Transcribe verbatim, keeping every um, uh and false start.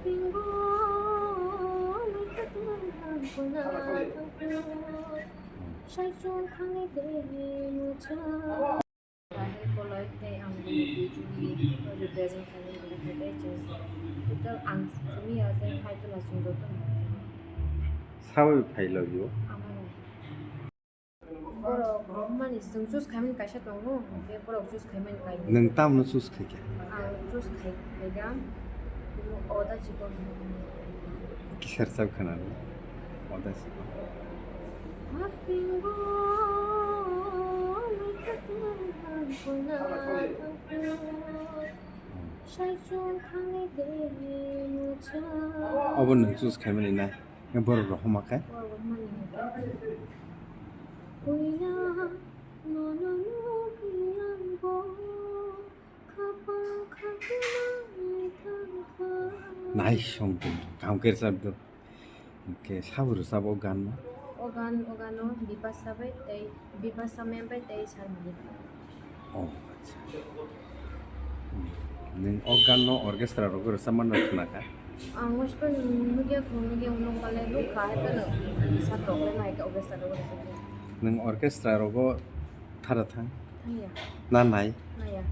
Help kolai tei ang bini bijuli represent khainai belai khe tei chwng total ang simi ya tei five jona chwng joto no. Sawi phai logio. Amano. Borok romani chwng choose khaimani kaisa tongo, hwnkhe borok choose khaimani kainwi. Nwng tamno choose khaikha? Ang choose khai, khaikha, Oda Chikon. Kisar chap khwnadi? Oda Chikon. Obo nwng choose khaimani na? Borok rok homa khe? Borok rok homa ni hwnkhe. Puila nono nukli ang bo khapang khaknai thangkha. Nice song tong, kam khe rwchap do. Hwnkhe sabo rwchap o gan no? O gan, o gano Bipasha bai tei Bipasha ma'am bai tei Sharmali bai. Oh, acha. Hmm. Nwng o gan no orchestra rogo rwchapmano khwnakha? Ang mospo nugya khung nugya unok male nukha, hai phano sa tok le naikha orchestra rogo rwchapya. Nwng orchestra rogo thara thang? Thangya. Na nai? Naiya.